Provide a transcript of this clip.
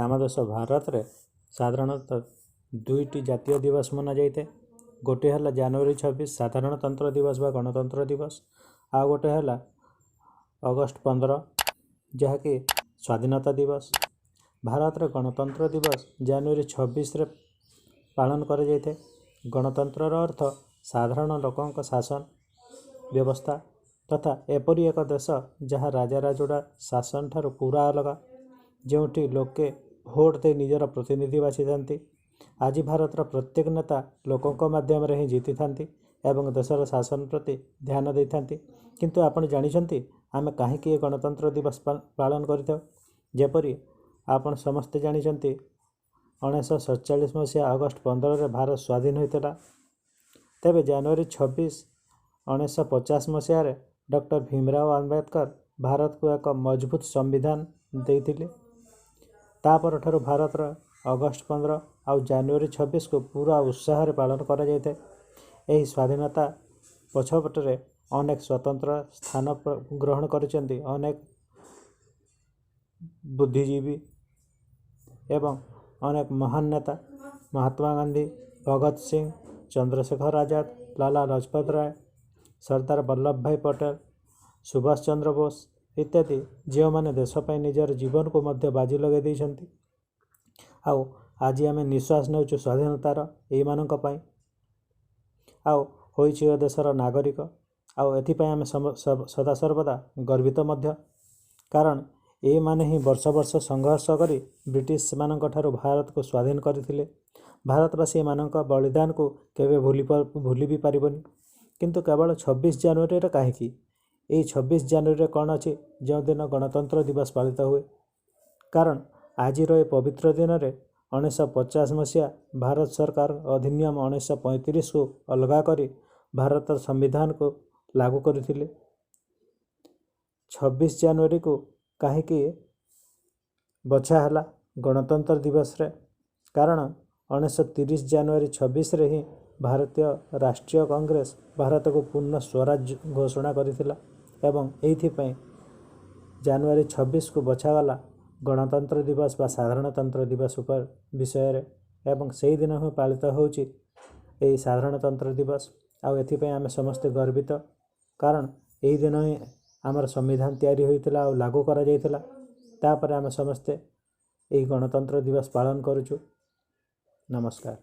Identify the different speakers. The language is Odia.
Speaker 1: ଆମ ଦେଶ ଭାରତରେ ସାଧାରଣତଃ ଦୁଇଟି ଜାତୀୟ ଦିବସ ମନାଯାଇଥାଏ। ଗୋଟିଏ ହେଲା ଜାନୁଆରୀ 26 ସାଧାରଣତନ୍ତ୍ର ଦିବସ ବା ଗଣତନ୍ତ୍ର ଦିବସ, ଆଉ ଗୋଟେ ହେଲା ଅଗଷ୍ଟ 15, ଯାହାକି ସ୍ୱାଧୀନତା ଦିବସ। ଭାରତର ଗଣତନ୍ତ୍ର ଦିବସ ଜାନୁଆରୀ 26ରେ ପାଳନ କରାଯାଇଥାଏ। ଗଣତନ୍ତ୍ରର ଅର୍ଥ ସାଧାରଣ ଲୋକଙ୍କ ଶାସନ ବ୍ୟବସ୍ଥା ତଥା ଏପରି ଏକ ଦେଶ ଯାହା ରାଜା ରାଜୁଡ଼ା ଶାସନ ଠାରୁ ପୁରା ଅଲଗା, ଯେଉଁଠି ଲୋକେ ଭୋଟ ଦେଇ ନିଜର ପ୍ରତିନିଧି ବାଛିଥାନ୍ତି। ଆଜି ଭାରତର ପ୍ରତ୍ୟେକ ନେତା ଲୋକଙ୍କ ମାଧ୍ୟମରେ ହିଁ ଜିତିଥାନ୍ତି ଏବଂ ଦେଶର ଶାସନ ପ୍ରତି ଧ୍ୟାନ ଦେଇଥାନ୍ତି। କିନ୍ତୁ ଆପଣ ଜାଣିଛନ୍ତି ଆମେ କାହିଁକି ଏ ଗଣତନ୍ତ୍ର ଦିବସ ପାଳନ କରିଥାଉ? ଯେପରି ଆପଣ ସମସ୍ତେ ଜାଣିଛନ୍ତି, 1947 ମସିହା ଅଗଷ୍ଟ 15ରେ ଭାରତ ସ୍ୱାଧୀନ ହୋଇଥିଲା। ତେବେ ଜାନୁଆରୀ 26 1950 ମସିହାରେ ଡକ୍ଟର ଭୀମରାଓ ଆମ୍ବେଦକର ଭାରତକୁ ଏକ ମଜବୁତ ସମ୍ବିଧାନ ଦେଇଥିଲେ। ତା ପରଠାରୁ ଭାରତର ଅଗଷ୍ଟ 15 ଆଉ ଜାନୁଆରୀ 26କୁ ପୁରା ଉତ୍ସାହରେ ପାଳନ କରାଯାଇଥାଏ। ଏହି ସ୍ୱାଧୀନତା ପଛପଟରେ ଅନେକ ସ୍ୱତନ୍ତ୍ର ସ୍ଥାନ ଗ୍ରହଣ କରିଛନ୍ତି ଅନେକ ବୁଦ୍ଧିଜୀବୀ ଏବଂ ଅନେକ ମହାନ ନେତା, ମହାତ୍ମା ଗାନ୍ଧୀ, ଭଗତ ସିଂ, ଚନ୍ଦ୍ରଶେଖର ଆଜାଦ, ଲାଲା ଲଜପତ ରାୟ, ସର୍ଦ୍ଦାର ବଲ୍ଲଭ ଭାଇ ପଟେଲ, ସୁଭାଷ ଚନ୍ଦ୍ର ବୋଷ ଇତ୍ୟାଦି, ଯେଉଁମାନେ ଦେଶ ପାଇଁ ନିଜର ଜୀବନକୁ ମଧ୍ୟ ବାଜି ଲଗାଇ ଦେଇଛନ୍ତି। ଆଉ ଆଜି ଆମେ ନିଶ୍ୱାସ ନେଉଛୁ ସ୍ୱାଧୀନତାର ଏଇମାନଙ୍କ ପାଇଁ, ଆଉ ହୋଇଛୁ ଏ ଦେଶର ନାଗରିକ। ଆଉ ଏଥିପାଇଁ ଆମେ ସଦାସର୍ବଦା ଗର୍ବିତ ମଧ୍ୟ, କାରଣ ଏଇମାନେ ହିଁ ବର୍ଷ ବର୍ଷ ସଂଘର୍ଷ କରି ବ୍ରିଟିଶମାନଙ୍କ ଠାରୁ ଭାରତକୁ ସ୍ୱାଧୀନ କରିଥିଲେ। ଭାରତବାସୀ ଏମାନଙ୍କ ବଳିଦାନକୁ କେବେ ଭୁଲି ବି ପାରିବନି। କିନ୍ତୁ କେବଳ 26 ଜାନୁଆରୀରେ କାହିଁକି? ଏଇ 26 ଜାନୁଆରୀରେ କ'ଣ ଅଛି ଯେଉଁଦିନ ଗଣତନ୍ତ୍ର ଦିବସ ପାଳିତ ହୁଏ? କାରଣ ଆଜିର ଏ ପବିତ୍ର ଦିନରେ 1950 ମସିହା ଭାରତ ସରକାର ଅଧିନିୟମ 1935କୁ ଅଲଗା କରି ଭାରତର ସମ୍ବିଧାନକୁ ଲାଗୁ କରିଥିଲେ। 26 ଜାନୁଆରୀକୁ କାହିଁକି ବଛା ହେଲା ଗଣତନ୍ତ୍ର ଦିବସରେ? କାରଣ 1930 ଜାନୁଆରୀ 26ରେ ହିଁ ଭାରତୀୟ ରାଷ୍ଟ୍ରୀୟ କଂଗ୍ରେସ ଭାରତକୁ ପୂର୍ଣ୍ଣ ସ୍ୱରାଜ ଘୋଷଣା କରିଥିଲା ଏବଂ ଏଇଥିପାଇଁ ଜାନୁଆରୀ 26କୁ ବଛାଗଲା ଗଣତନ୍ତ୍ର ଦିବସ ବା ସାଧାରଣତନ୍ତ୍ର ଦିବସ ଉପରେ ବିଷୟରେ, ଏବଂ ସେଇଦିନ ହିଁ ପାଳିତ ହେଉଛି ଏହି ସାଧାରଣତନ୍ତ୍ର ଦିବସ। ଆଉ ଏଥିପାଇଁ ଆମେ ସମସ୍ତେ ଗର୍ବିତ, କାରଣ ଏହି ଦିନ ହିଁ ଆମର ସମ୍ବିଧାନ ତିଆରି ହୋଇଥିଲା ଆଉ ଲାଗୁ କରାଯାଇଥିଲା। ତାପରେ ଆମେ ସମସ୍ତେ ଏହି ଗଣତନ୍ତ୍ର ଦିବସ ପାଳନ କରୁଛୁ। ନମସ୍କାର।